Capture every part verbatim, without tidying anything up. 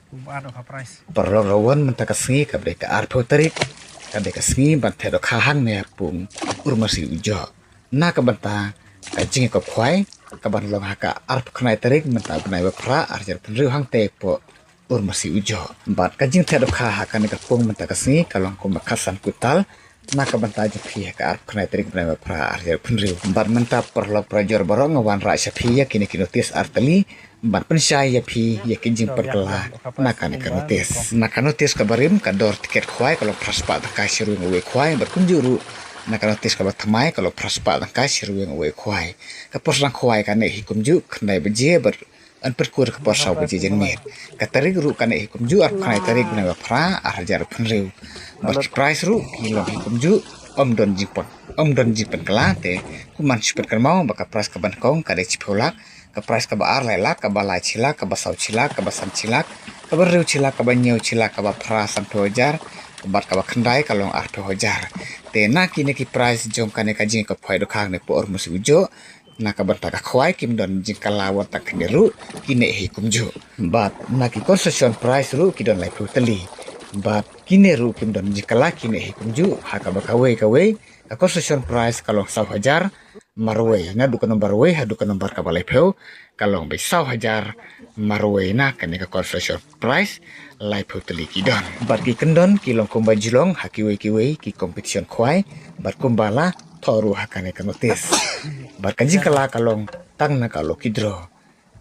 Paralok, la wan mynta ka sngi kaba dei ka arphew tarik, ka dei ka sngi ban theh dohkha hangne ha pung Urmasi Ujoh. Na ka bynta ka jingïakop khwai kaban long ha ka arphew khyndai tarik mynta bnai ba phra arhajar arphew hynriew hangtei hapoh Urmasi Ujoh. Bad ka jingtheh dohkha ha kane ka pung mynta ka sngi ka long kumba khatsan kwintal na ka bynta jong phi ha ka arphew khyndai tarik bnai ba phra arhajar arphew hynriew. Bad mynta paralok parajor baroh nga wanrah sha phi ïa kine ki notis artylli ban pynshai ïa phi ïa ki jingpynkylla na kane ka notis. Na ka notis kaba rim ka dor tiket khwai ka long phra spah tyngka shi ryngwiang uwei u khwai bad kumjuh ruh na ka notis kaba thymmai ka long phra spah tyngka shi ryngwiang uwei u khwai. Ka por sdang khwai ka neh hi kumjuh khyndai baje bad yn pynkur ka por saw baje janmiet. Ka tarik ruh ka neh hi kumjuh arphew khyndai tarik bnai ba phra arhajar arphew hynriew. Bad ki prize ruh ki long hi kumjuh, ym don jingpyn, ym don jingpynkylla te kumno shu pynkynmaw ba ka prize kaba nyngkong ka dei shiphew lak, ka prize kaba ar lai lak, kaba lai shi lak, kaba saw shi lak, kaba san shi lak, kaba hynriew shi lak, kaba hynñiew shi lak, kaba phra sanphew hajar, bad kaba khyndai ka long arphew hajar. Te na kine ki prize jong kane ka jingïakop khwai dohkha hangne hapoh Urmasi Ujoh, na ka bynta ka khwai kim don jingkylla wat tang kine ruh, ki neh hi kumjuh. Bad na ki consolation prize ruh ki don laiphew tylli. Bad kine ruh kim don jingkylla, ki neh hi kumjuh ha kaba kawei kawei. Ka consolation prize ka long saw hajar marwei naduh ka nombar wei haduh ka nombar kaba laiphew, ka long beit saw hajar marwei na kane ka consolation prize, laiphew tylli ki don. Bad ki kyndon ki long kumba ju long ha kiwei kiwei ki competition khwai bad kumba la thoh ruh ha kane ka notis. Bad ka jingkylla ka long tang na ka lucky draw.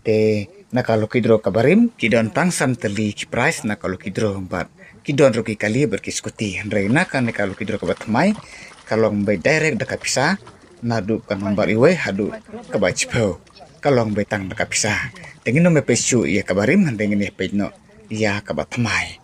Te na ka lucky draw kaba rim ki don tang san tylli ki prize na ka lucky draw bad ki don ruh ki kali bad ki scooty. Hynrei na kane ka lucky draw kaba thymmai ka long beit direct da ka pisa naduh ka nombar iwei haduh kaba shiphew, ka long beit tang da ka pisa. Te ngin ym ïa peit shuh ïa kaba rim, hynrei ngin ïa peit noh ïa kaba thymmai.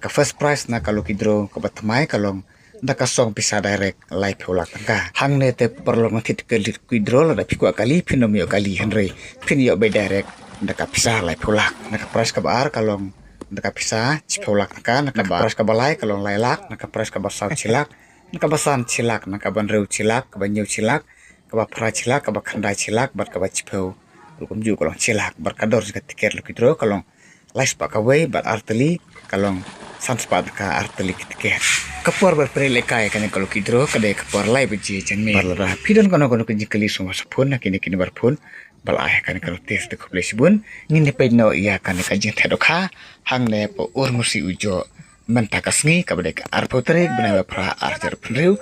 Ka first prize na ka lucky draw kaba thymmai ka long da ka song pisa direct laiphew lak tyngka. Hangne te paralok nongthied tiket lucky draw, lada phi kwah kali phin ym ïoh kali, hynrei phin ïoh beit direct da ka pisa laiphew lak. Na ka prize kaba ar ka long da ka pisa shiphew lak tyngka. Na ka prize kaba lai ka long lai lak. Na ka prize kaba saw shi lak. Na kaba san shi lak. Na kaba hynriew shi lak. Kaba hynñiew shi lak. Kaba phra shi lak. Kaba khyndai shi lak. Bad kaba shiphew ruh kumjuh ka long shi lak. Bad ka dor jong ka tiket lucky draw ka long lai spah kawei bad ar tylli, ka long san spah tyngka ar tylli ki tiket. Ka por ban pynlehkai ïa kane ka lucky draw ka dei ka por lai baje janmiet. Bad lada phi don kano kano ka jingkylli sngewbha sa phone ha kine ki nombar phone ba la ai ha kane ka notis. Te khublei shibun. Ngin ïa peit noh ïa kane ka jingtheh dohkha hangne hapoh Urmasi Ujoh mynta ka sngi kaba dei ka arphew tarik bnai ba phra arhajar arphew hynriew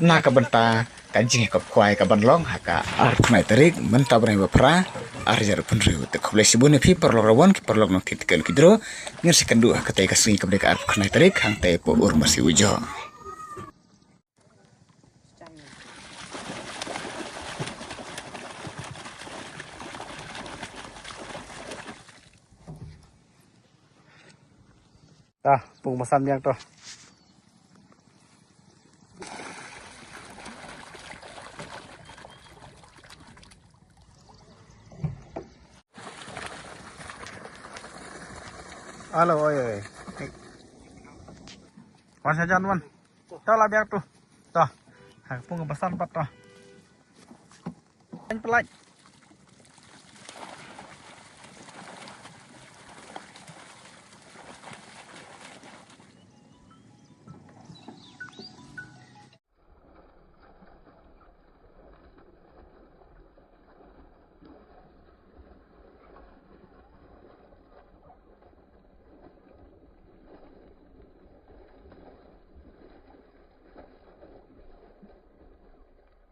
na ka bynta ka jingïakop khwai kaban long ha ka arphew khyndai tarik mynta bnai ba phra arhajar arphew hynriew. Te khublei shibun ïa phi paralok, la wan ki paralok nongthied tiket lucky draw, ngin sa ïakynduh ha katei ka sngi kaba dei ka arphew khyndai tarik hangtei hapoh Urmasi Ujoh. Ta, pung ba san biang to. Alo, oi, oi. Wan sha jan wan. To la biang to. To. Ha pung ba san pat to. Kan pelat.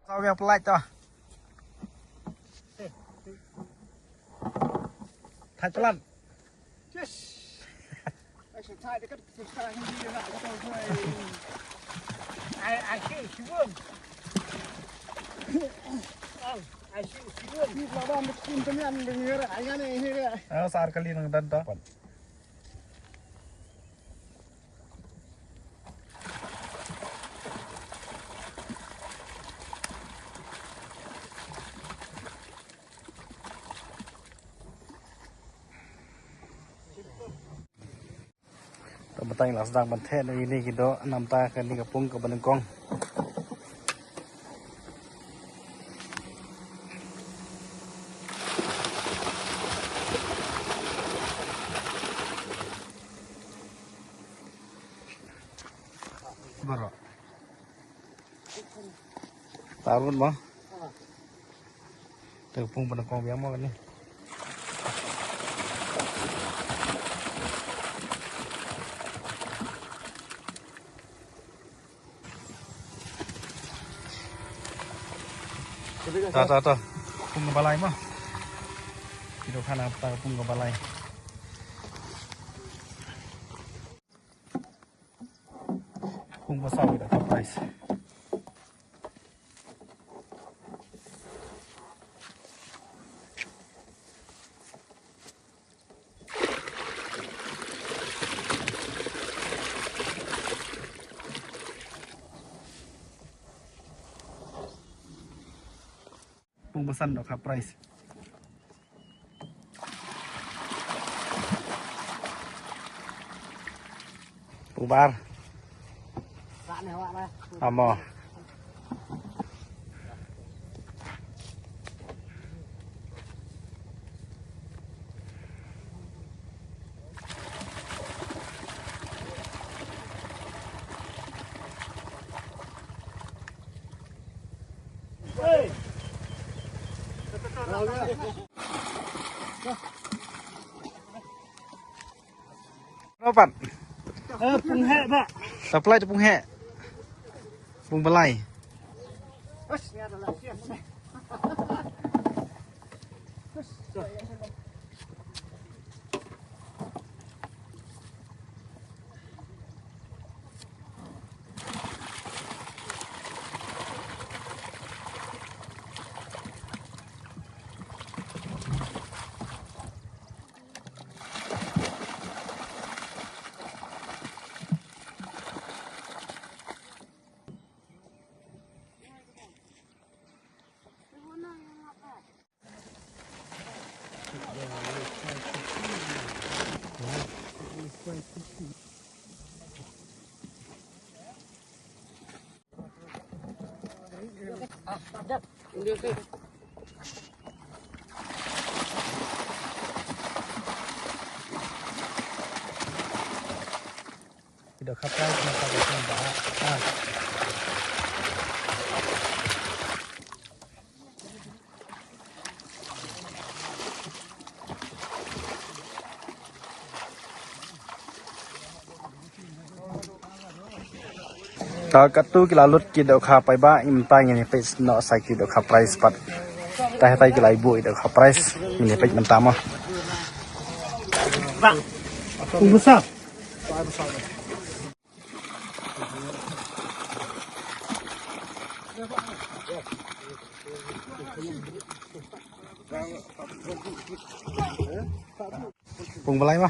Saw biang pelat to. Thait pelat. Ai, ai, shi, shi won. Ai, ai, shi, shi won. Ni lawan bikin teman dengan ai ngane ini dia. Ah, sar kali nang dan ta. Te mynta ngi la sdang ban theh na ine ki doh namar kane ka pung kaba nyngkong. Baroh. Tarun mo. Te pung pynakong biang mo kane. Ta ta ta. Pung ka balai mo. Ki dohkha na ta pung ka balai. Pung ba saw ki dohkha price. Pung ba san dohkha price. Pung bar. Amo. Ropat. Eh, pung heh, Bah. Supply tu pung heh. Pung balai. Ki dohkha price na ka ba. Ah. Ta katu ki la lut ki dohkha paidbah, mynta ngin ïa peit noh sa ki dohkha price pat. Ta hatai ki la ïa buh ki dohkha price, ngin ïa peit mynta mo. Pung ba saw. Pung balai mo.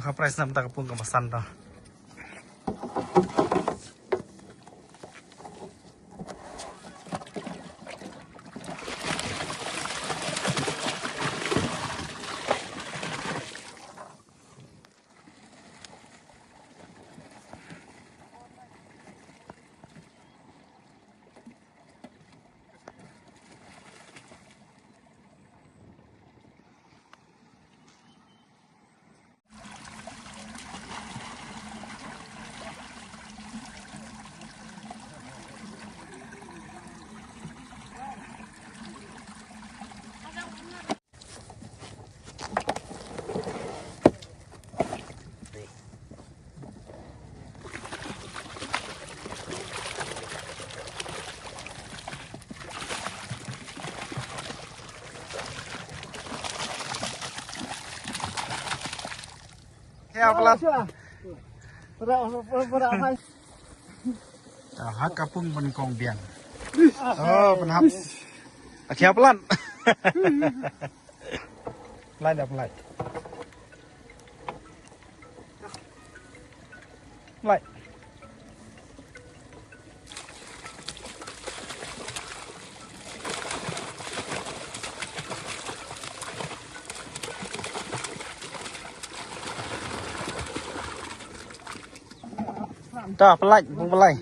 Ka price namar ka pung ka ba san ta. Ya, pelan. Perak, perak, perak. Ah, ha ka pung ban kong biang. Oh, pynhap. Akhia plat. Plat dah plat. Plat. Dah plat, pung plat.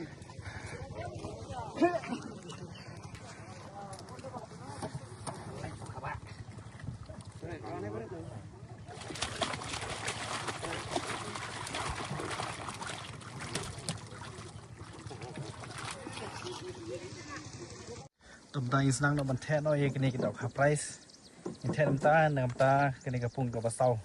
Tymmen tang ngi sdang noh ban theh noh ïa kine ki dohkha prize. Ngi theh mynta, na mynta kane ka pung kaba saw.